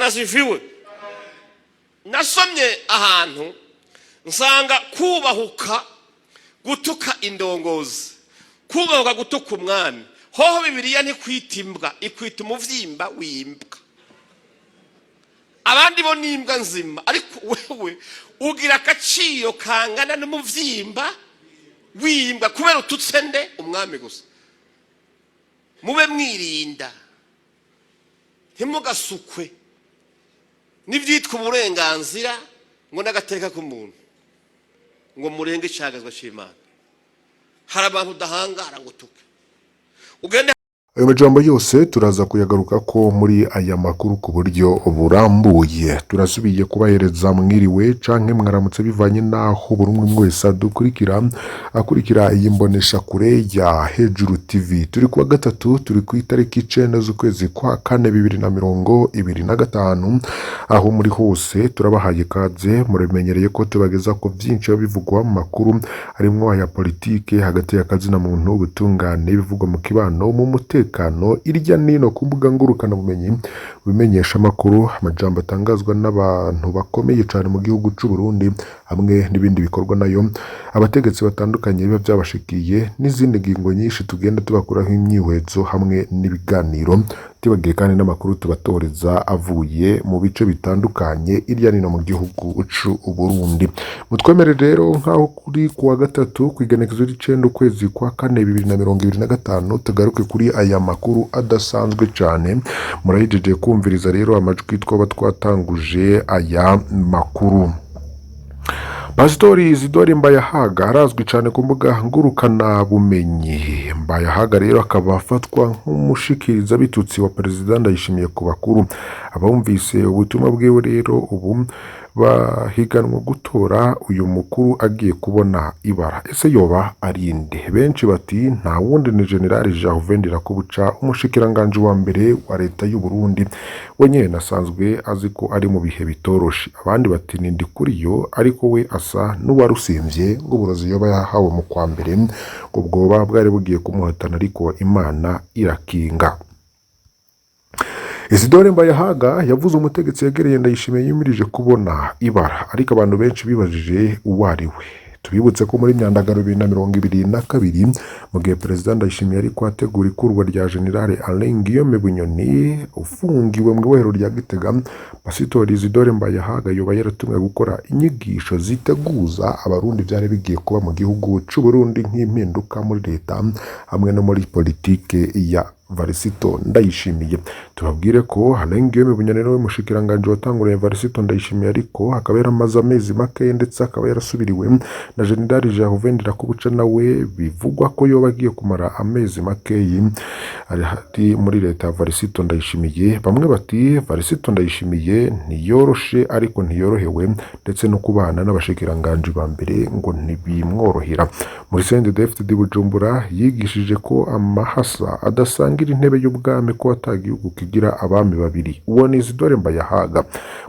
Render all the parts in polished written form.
Bwana asifiwe. Nasomye ahantu nsanga kubahuka gutuka indongozi, kubahuka gutuka umwami, hoho Bibiliya ntikwita imbwa, ikwita umuvyimba w'imbwa. Abandi bo ni imbwa nzima, ariko wewe ugira agaciro kangana n'umuvyimba w'imbwa kubera ututse nde? Umwami gusa. Mube mwirinda, ntimugasukwe n'ibyitwa uburenganzira ngo n'agateka k'umuntu ngo murenge icagazwa c'Imana. Hari abantu udahangara ngo utuke ugende. Ayo majambo yose turaza kuyagaruka ko muri aya makuru ku buryo burambuye. Turasubiye kubahereza mwiriwe canke mwaramutse, bivanye n'aho buri umwe wese adukurikira, akurikira iyi mbonesha kure ya Hejuru TV. Turi kuwa gatatu, turi ku itariki 9 z'ukwezi kwa kane 2025. Aho muri hose turabahaye ikaze. Murabimenyereye ko tubageza ko byinshi biba bivugwa mu makuru, harimwo aya politike, hagati y'akazina muntu, ubutungane, ibivugwa mu kibano, mu mutekano, irya nino ku mbuga ngurukanabumenyi, bimenyesha amakuru, amajambo atangazwa n'abantu bakomeye cyane mu gihugu c'u Burundi, hamwe n'ibindi bikorwa nayo abategetsi batandukanye biba byabashikiye, n'izindi ngingo nyinshi tugenda tubakuraho imyihwezo hamwe n'ibiganiro. Tibagiye kandi n'amakuru tubatoreza avuye mu bice bitandukanye irya nino mu gihugu c'u Burundi. Mutwemere rero nk'aho kuri kuwa gatatu, ku igenekerezo ry'icenda ukwezi kwa kane 2025, tugaruke kuri aya makuru adasanzwe cyane. Murahejeje kumviriza rero amajwi twaba twatanguje aya makuru. Pasitori Isidore Mbayahaga arazwi cyane ku mbuga ngurukanabumenyi. Mbayahaga rero akaba afatwa nk'umushikiriza-bitutsi wa Perezida Ndayishimiye ku bakuru. Abumvise ubutumwa bwiwe rero ubu bahiganwa gutora uyu mukuru agiye kubona ibara. Ese yoba ari nde? Benshi bati nta wundi, ni General Gervais Ndirakobuca, umushikiranganji wa mbere wa leta y'u Burundi, we nyene asanzwe azi ko ari mu bihe bitoroshe. Abandi bati ni Ndikuriyo, ariko we asa n'uwarusimvye, ngo uburozi yoba yahawe mu kwa mbere ngo bwoba bwari bugiye kumuhatana, ariko Imana irakinga. Isidore Mbayahaga yavuze umutegetsi yegereye Ndayishimiye yimirije kubona ibara, ariko abantu benshi bibajije uwo ari we. Tubibutse ko muri Myandagaro 2022, mu gihe Perezida Ndayishimiye ariko ategura ikurwa rya General Alain Guillaume Bunyoni ufungiwe mu ibohero rya Gitega, Pasitori Isidore Mbayahaga yoba yaratumwe gukora inyigisho ziteguza Abarundi byari bigiye kuba mu gihugu c'u Burundi, nk'impinduka muri leta hamwe no muri politike ya Varisito Ndayishimiye. Tubabwire ko Alain Guillaume Bunyoni niwe mushikiranganji watanguriye Varisito Ndayishimiye, ariko akaba yaramaze amezi make, ndetse akaba yarasubiriwe na General Gervais Ndirakobuca, nawe bivugwa ko yoba agiye kumara amezi makeyi ari muri leta ya Varisito Ndayishimiye. Bamwe bati Varisito Ndayishimiye ntiyoroshe, ariko ntiyorohewe, ndetse no kubana n'abashikiranganji ba mbere ngo ntibimworohera. Muri CNDD-FDD Bujumbura yigishije ko amahasa adasangira intebe y'ubwami, ko ata gihugu kigira abami babiri. Uwo ni Isidore Mbayahaga.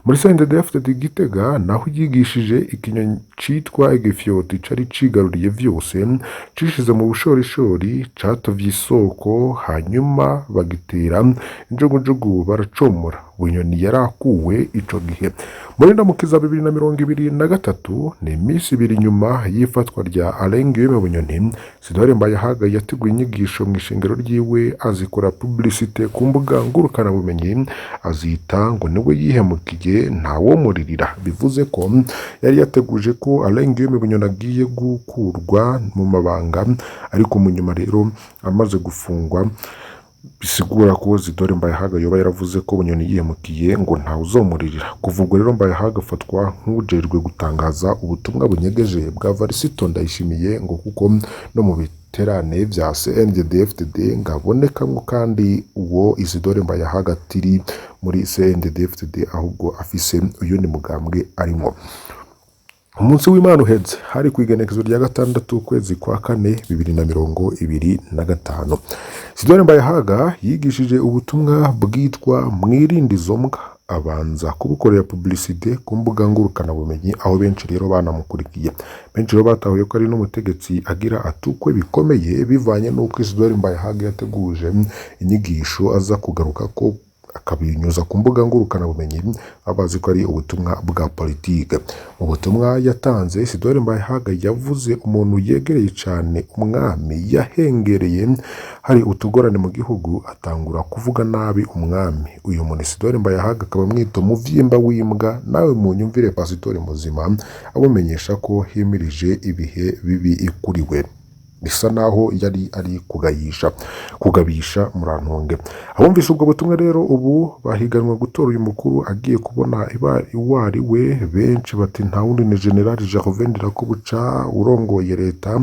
Muri CNDD-FDD Gitega naho yigishije ikinyoni citwa igifyoti cari cigaruriye vyose, cishize mu bushorishori, catovye isoko, hanyuma bagitera injugujugu baracomora. Bunyoni yarakuwe ico gihe. Muri Ndamukiza 2023, ni iminsi 2 nyuma y'ifatwa rya Alain Guillaume Bunyoni, Isidore Mbayahaga yateguye inyigisho mu ishengero ryiwe, azikora publicité ku mbuga ngurukanabumenyi, azita ngo niwe yihemukiye ntawomuririra. Bivuze ko yari yateguje ko Alain Guillaume Bunyoni agiye gukurwa mu mabanga, ariko mu nyuma rero amaze gufungwa, bisigura ko Isidore Mbayahaga yoba yaravuze ko Bunyoni yihemukiye ngo ntawe uzomuririra. Kuva ubwo rero Mbayahaga afatwa nk'ujejwe gutangaza ubutumwa bunyegeje bwa Varisito Ndayishimiye, ngo kuko no mu biterane vya CNDD-FDD ngabonekamwo, kandi uwo Isidore Mbayahaga atiri muri CNDD-FDD, ahubwo afise uyundi mugambwe arimwo. Umunsi w'Imana uheze hari ku igenekerezo rya 6 ukwezi kwa kane 2025, Isidore Mbayahaga yigishije ubutumwa bwitwa "Mwirinde izo mbwa", abanza kubukorera publicité ku mbuga ngurukanabumenyi, aho benshi rero banamukurikiye. Benshi rero batahuye ko ari n'umutegetsi agira atukwe bikomeye, bivanye n'uko Isidore Mbayahaga yateguje inyigisho aza kugaruka ko Akabinyuza ku mbuga ngurukanabumenyi, babazi ko ari ubutumwa bwa politike. Mu butumwa yatanze, Isidore Mbayahaga yavuze umuntu yegereye cane umwami yahengereye hari utugorane mu gihugu, atangura kuvuga nabi umwami. Uyu muntu Isidore Mbayahaga akaba amwita umuvyimba w'imbwa. Nawe munyumvire pasitori muzima amumenyesha ko himirije ibihe bibi kuri we, bisa naho yari ari kugayisha, kugabisha, murantunge. Abumvise ubwo butumwa rero ubu bahiganwa gutora uyu mukuru agiye kubona uwo ari we. Benshi bati nta wundi ni General Gervais Ndirakobuca urongoye leta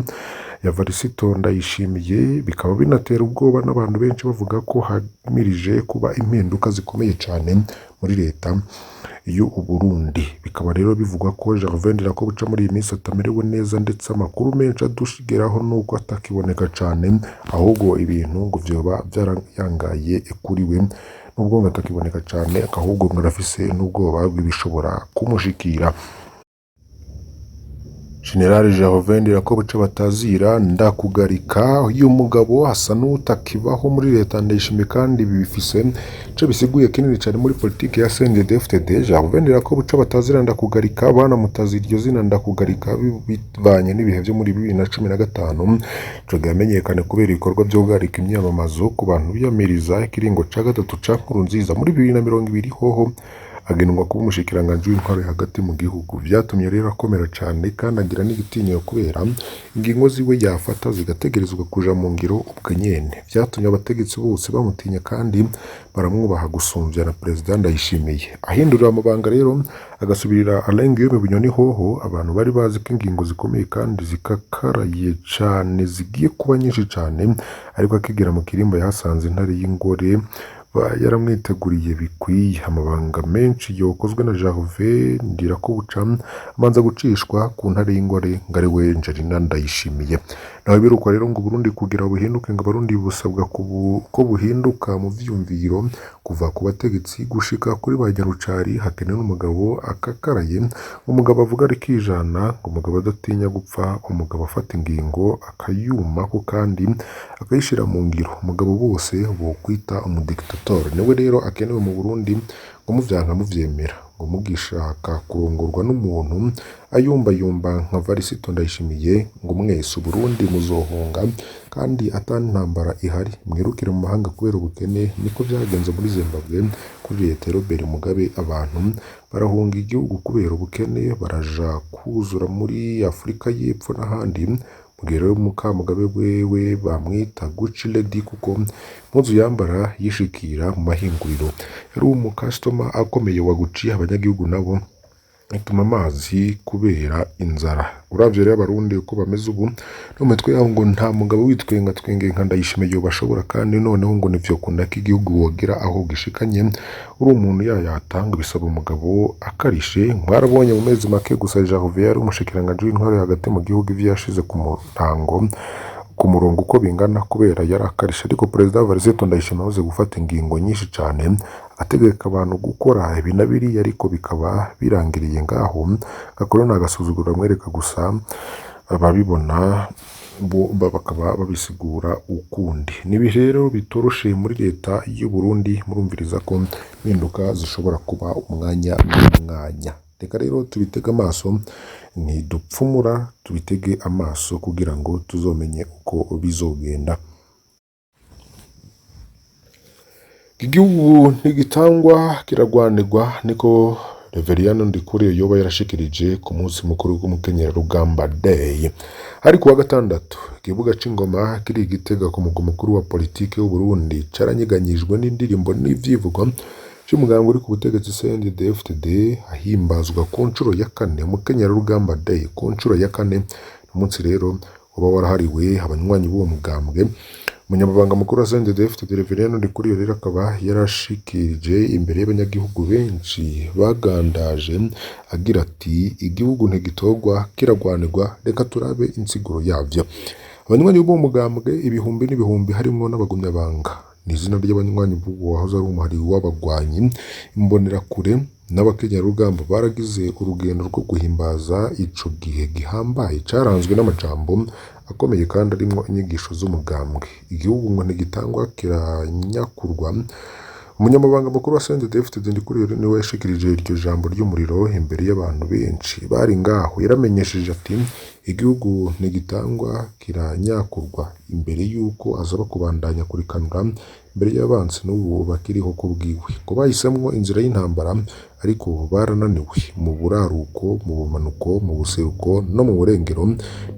ya Varisito Ndayishimiye. Bikaba binatera ubwoba n'abantu benshi bavuga ko hamirije kuba impinduka zikomeye cyane muri leta y'u Burundi. Bikaba rero bivugwa ko Gervais Ndirakobuca muri iyi minsi atamerewe neza, ndetse amakuru menshi adushigeraho nuko atakiboneka cyane, ahubwo ibintu ngo vyoba byarayangaye kuri we, nubwo ngo atakiboneka cyane, ahubwo ngo arafise n'ubwoba bw'ibishobora kumushikira. General Gervais Ndirakobuca batazira Ndakugarika, uyu mugabo asa n'utakibaho muri leta Ndayishimiye, kandi ibi bifise ico bisiguye kinini cyane muri politiki ya CNDD-FDD. Gervais Ndirakobuca batazira Ndakugarika, banamutaza iryo zina Ndakugarika bivanye n'ibihe vyo muri 2015. Ico gihe yamenyekanye kubera ibikorwa vyo guhagarika imyamamazo ku bantu biyamiriza ikiringo ca gatatu ca Nkurunziza. Muri 2020 hoho agenwa kuba umushikiranganji w'intwaro hagati mu gihugu. Vyatumye rero akomera cane kandi agira n'igitinyiro, kubera ingingo ziwe yafata zigategerezwa kuja mu ngiro ubwo nyene. Vyatumye abategetsi bose bamutinya kandi baramwubaha gusumvya na Perezida Ndayishimiye. Ahindurira amabanga rero agasubirira Alain Guillaume Bunyoni, hoho abantu bari bazi ko ingingo zikomeye kandi zikakaraye cane zigiye kuba nyinshi cane, ariko akigera mu kirimba yahasanze intare y'ingore yaramwiteguriye bikwiye. Amabanga menshi yokozwe na Gervais Ndirakobuca amanza gucishwa ku ntare y'ingore ngo ari we Angelina Ndayishimiye. Nawe birukwa rero ngo Burundi kugira buhinduke, ngo Abarundi busabwa ko buhinduka mu vyiyumviro, kuva ku bategetsi gushika kuri ba nyarucari. Hakenewe n'umugabo akakaraye, umugabo avuga arikijana, ngo umugabo adatinya gupfa, umugabo afata ingingo akayumako kandi akayishira mu ngiro, umugabo bose bokwita umudiktator. Niwe rero akenewe mu Burundi, ngo muvyanka muvyemera, ngo mugishaka kurongorwa n'umuntu ayumbayumba nka Varisito Ndayishimiye, ngo mwese Uburundi muzohunga kandi ata ntambara ihari, mwirukire mu mahanga kubera ubukene. Niko vyagenze muri Zimbabwe kuri leta ya Robert Mugabe, abantu barahunga igihugu kubera ubukene, baraja kuzura muri Afurika y'Epfo n'ahandi. Mu gihe rero Mukamugabe wewe bamwita Gucci Lady kuko impuzu yambara yishikira mu mahinguriro, yari umukasitoma akomeye wa Gucci. Abanyagihugu nabo ituma amazi kubera inzara. Uravye rero Abarundi uko bameze ubu no mu mitwe yabo, ngo nta mugabo witwenga twenge nka Ndayishimiye yobashobora, kandi noneho ngo ntivyokunda ko igihugu wogera aho gishikanye uri umuntu yayata, ngo bisaba umugabo akarishe. Mwarabonye mu mezi make gusa Gervais yari umushikiranganji w'intwaro hagati mu gihugu ivyo yashize ku murango ku murongo uko bingana kubera yari akarishe. Ariko Perezida Varisito Ndayishimiye amaze gufata ingingo nyinshi cane, ategeka abantu gukora ibi na biriya, ariko bikaba birangiriye ngaho. Gakuru ni agasuzuguro amwereka gusa, ababibona bo bakaba babisigura ukundi. Ni ibihe rero bitoroshe muri leta y'u Burundi, murumviriza ko impinduka zishobora kuba umwanya n'umwanya. Reka rero tubitege amaso, ntidupfumura, tubitege amaso kugira ngo tuzomenye uko bizogenda. Igihugu ntigitangwa kiragwanirwa, niko Reveriyano Ndikuriyo yoba yarashikirije ku munsi mukuru w'umukenyerarugamba Day. Hari kuwa gatandatu, ikibuga c'ingoma kiri i Gitega ku mugwa mukuru wa politike w'u Burundi caranyeganyijwe n'indirimbo n'ivyivugo vy'umugambwe uri ku butegetsi CNDD-FDD, ahimbazwa ku nshuro ya kane umukenyerarugamba Day ku nshuro ya kane. Umunsi rero uba warahariwe abanywanyi b'uwo mugambwe. Umunyamabanga mukuru wa CNDD-FDD Reveriyano Ndikuriyo rero akaba yarashikirije imbere y'abanyagihugu benshi bagandaje agira ati: igihugu ntigitorwa kiragwanirwa, reka turabe insiguro yavyo. Abanywanyi b'uwo mugambwe ibihumbi n'ibihumbi harimwo n'abagumyabanga, ni izina ry'abanywanyi b'uwo wahoze ari umuhari w'abagwanyi imbonerakure n'abakenyerarugamba, baragize urugendo rwo guhimbaza ico gihe gihambaye caranzwe n'amajambo akomeye kandi arimwo inyigisho z'umugambwe. Igihugu ngo ntigitangwa kiranyakurwa. Umunyamabanga mukuru wa CNDD-FDD Ndikuriyo niwe yashikirije iryo jambo ry'umuriro imbere y'abantu benshi bari ngaho. Yaramenyesheje ati: "Igihugu ntigitangwa kiranyakurwa", imbere y'uko asaba kubandanya kurikanura imbere y'abansi n'ubu bakiriho ku bwiwe, ko bahisemwo inzira y'intambara ariko barananiwe mu buraruko, mu bumanuko, mu buseruko no mu burengero.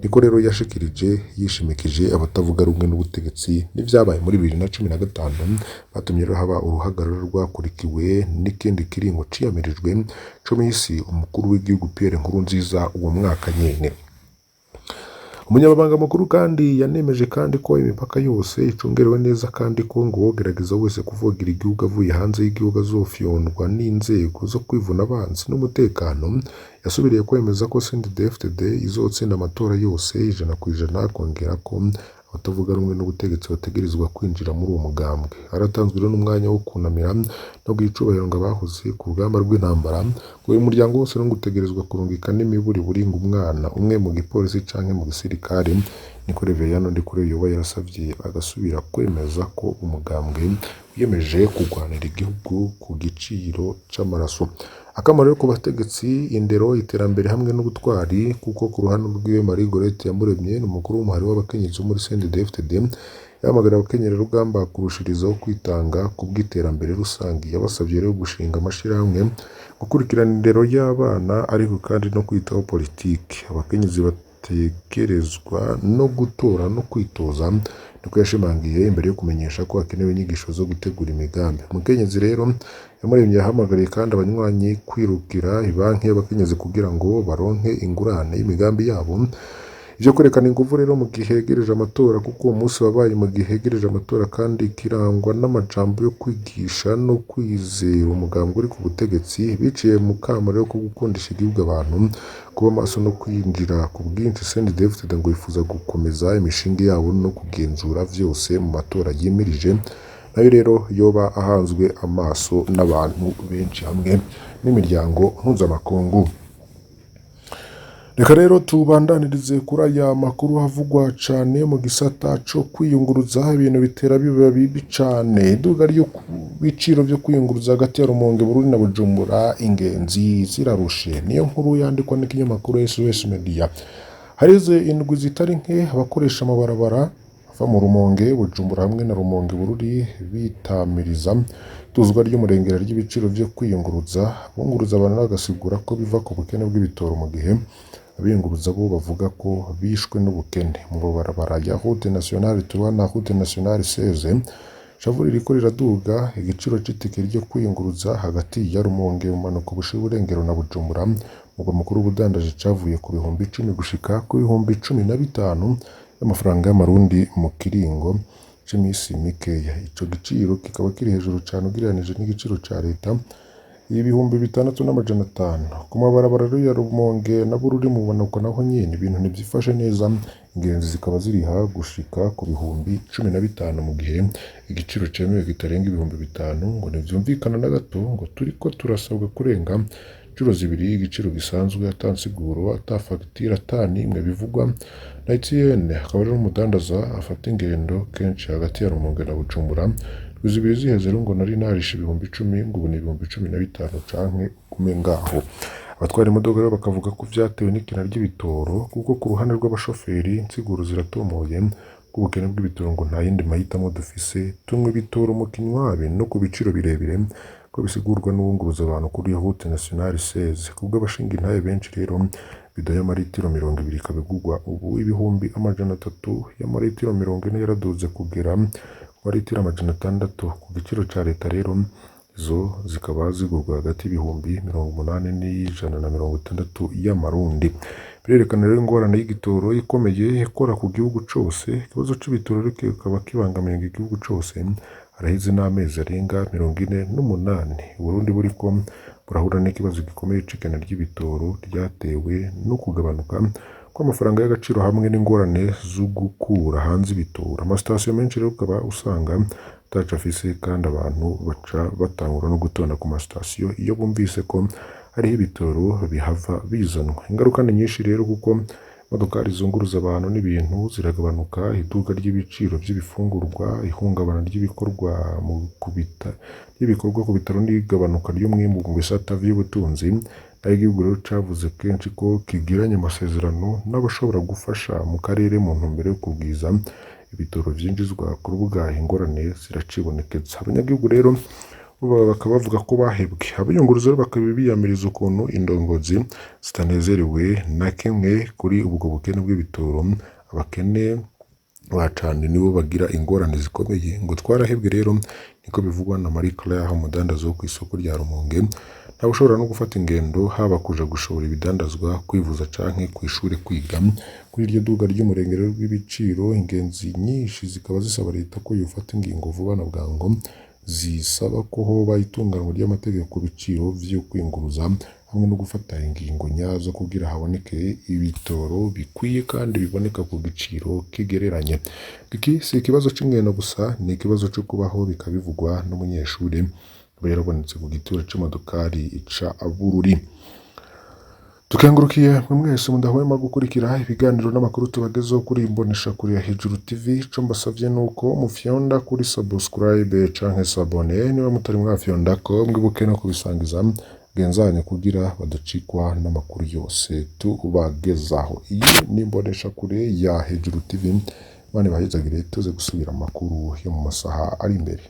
Niko rero yashikirije yishimikije abatavuga rumwe n'ubutegetsi n'ivyabaye muri 2015 batumye rero haba uruhagarara rwakurikiwe n'ikindi kiringo ciyamirijwe co mw'isi umukuru w'igihugu Pierre Nkurunziza uwo mwaka nyene. Umunyamabanga mukuru kandi yanemeje kandi ko imipaka yose icungerewe neza, kandi ko ngo uwogerageza wese kuvogira igihugu avuye hanze y'igihugu azofyondwa n'inzego zo kwivuna abansi n'umutekano. Yasubiriye kwemeza ko CNDD-FDD izotsinda amatora yose 100%, akongera ko abatavuga rumwe n'ubutegetsi bategerezwa kwinjira muri uwo mugambwe. Haratanzwe rero n'umwanya wo kunamira no guha icubahiro ngo abahoze ku rugamba rw'intambara, ngo uyu muryango wose ngo utegerezwa kurungika n'imiburiburi ngo umwana umwe mu gipolisi canke mu gisirikare. Niko Reveriyano Ndikuriyo yoba yarasavye, agasubira kwemeza ko umugambwe wiyemeje kugwanira igihugu ku giciro c'amaraso. Akamaro rero ku bategetsi, indero, iterambere hamwe n'ubutwari, kuko ku ruhande rw'iwe Marie Gorette Iyamuremye ni umukuru w'umuhari w'abakenyezi wo muri CNDD-FDD, yahamagarira abakenyerarugamba kurushirizaho kwitanga ku bw'iterambere rusange. Yabasavye rero gushinga amashirahamwe, gukurikirana indero y'abana, ariko kandi no kwitaho politike. Abakenyezi bategerezwa no gutora no kwitoza, niko yashimangiye imbere yo kumenyesha ko hakenewe inyigisho zo gutegura imigambi. Umukenyezi rero Iyamuremye yahamagariye kandi abanywanyi kwirukira ibanki y'abakenyezi kugira ngo baronke ingurane y'imigambi yabo. Ivyo kwerekana inguvu rero mu gihe hegereje amatora, kuko uwo munsi wabaye mu gihe hegereje amatora kandi kirangwa n'amajambo yo kwigisha no kwizera umugambwe uri ku butegetsi, biciye mu kamo rero ko gukundisha igihugu abantu, kuba maso no kwinjira ku bwinshi. CNDD-FDD ngo yifuza gukomeza imishinge yabo no kugenzura vyose mu matora yimirije, nayo rero yoba ahanzwe amaso n'abantu benshi hamwe n'imiryango mpuzamakungu. Reka rero tubandanirize kuri aya makuru havugwa cane mu gisata co kwiyunguruza. Ibintu bitera biba bibi cane. Iduga ry'ibiciro vyo kwiyunguruza hagati ya Rumonge, Bururi na Bujumbura, ingenzi zirarushe. Niyo nkuru yandikwa n'ikinyamakuru SOS Media. Hareze indwi zitari nke abakoresha amabarabara ava mu Rumonge, Bujumbura hamwe na Rumonge Bururi bitamiriza ituzwa ry'umurengera ry'ibiciro vyo kwiyunguruza. Bunguruza abantu bagasigura ko biva ku bukene bw'ibitoro, mu gihe abiyunguruza bo bavuga ko bishwe n'ubukene. Mu mabarabara ya Route Nationale 3 na Route Nationale 16, shavu ririko riraduga. Igiciro c'itike ryo kwiyunguruza hagati ya Rumonge, bumanuko bushira uburengero na Bujumbura, umurwa mukuru w'ubudandaji, cavuye ku 10,000 gushika ku 15,000 y'amafaranga y'amarundi mu kiringo c'imisi mikeya. Ico giciro kikaba kiri hejuru cane ugereranije n'igiciro ca leta, 6,500. Ku mabarabara rero ya Rumonge na Bururi mu bumanuko naho nyene ibintu ntivyifashe neza, ingenzi zikaba ziriha gushika ku 15,000 mu gihe igiciro cemewe kitarenga 5,000. Ngo ntivyumvikana na gato, ngo turiko turasabwa kurenga incuro zibiri igiciro gisanzwe, ata nsiguro, ata fagitire, ata n'imwe, bivugwa na Etienne, akaba ari umudandaza afata ingendo kenshi hagati ya Rumonge na Bujumbura. Indwi zibiri ziheze rero ngo nari narishe 10,000, ngo ubu ni 15,000 canke ugume ngaho. Abatwara imodoka rero bakavuga ko vyatewe n'ikena ry'ibitoro, kuko ku ruhande rw'abashoferi insiguro ziratomoye ko ubukene bw'ibitoro, ngo nta yindi mahitamo dufise, tunywa ibitoro mu kinywabi no ku biciro birebire, ko bisigurwa n'uwunguruza abantu kuri Route Nationale 16. Kubw'abashinga intahe benshi rero, bido y'amaritiro 20 ikaba igurwa ubu 300,000, y'amaritiro 40 yaraduze kugera ku maritiro 600. Ku giciro ca leta rero izo zikaba zigurwa hagati y'80,000 n'160,000 y'amarundi. Birerekana rero ingorane y'igitoro ikomeye ikora ku gihugu cose. Ikibazo c'ibitoro rero kikaba kibangamiye igihugu cose. Haraheze n'amezi arenga 48 Uburundi buriko burahura n'ikibazo gikomeye c'ikena ry'ibitoro ryatewe no kugabanuka kw'amafaranga y'agaciro hamwe n'ingorane zo gukura hanze ibitoro. Amasitasiyo menshi rero ukaba usanga ataco afise, kandi abantu baca batangura no gutonda ku masitasiyo iyo bumvise ko hariho ibitoro bihava bizanwa. Ingaruka ni nyinshi rero, kuko Imodokari zunguruza abantu n'ibintu ziragabanuka, iduka ry'ibiciro by'ibifungurwa, ihungabana ry'ibikorwa mu kubita ry'ibikorwa ku bitaro n'igabanuka ry'umwimbu mu bisata vy'ubutunzi. Naho igihugu rero cavuze kenshi ko kigiranye amasezerano n'abashobora gufasha mu karere mu ntumbero yo kugwiza ibitoro vyinjizwa ku rubuga, ingorane ziracibonekeza. Abanyagihugu rero bo bakaba bavuga ko bahebwe. Abiyunguruza rero bakaba biyamiriza ukuntu indongozi zitanezerewe na kimwe kuri ubwo bukene bw'ibitoro. Abakene ba cane nibo bagira ingorane zikomeye, ngo twarahebwe rero, niko bivugwa na Marie Claire, umudandaza wo kw'isoko rya Rumonge. Ntawe ushobora no gufata ingendo, haba kuja gushora ibidandazwa, kwivuza canke kw'ishure kwiga. Kuri iryo duga ry'umurengero rw'ibiciro, ingenzi nyinshi zikaba zisaba leta ko yofata ingingo vuba na bwango zisaba ko hoba itunganwa ry'amategeko ku biciro vyo kwiyunguruza, hamwe no gufata ingingo nyazo kugira haboneke ibitoro bikwiye kandi biboneka ku giciro kigereranye. Iki si ikibazo c'ingendo gusa, ni ikibazo co kubaho, bikaba bivugwa n'umunyeshure aba yarabonetse ku gituro c'imodokari ica Bururi. Tukengurukiye mwe mwese mudahwema gukurikira ibiganiro n'amakuru tubagezaho kuri Imboneshakure ya Hejuru TV. Ico mbasavye nuko mufyonda kuri subscribe canke s'abonner niba mutari mwafyondako, mwibuke no kubisangiza genzanyu kugira badacikwa n'amakuru yose tubagezaho. Iyi ni Imboneshakure ya Hejuru TV. Imana ibahezagire, tuze gusubira amakuru yo mu masaha ari imbere.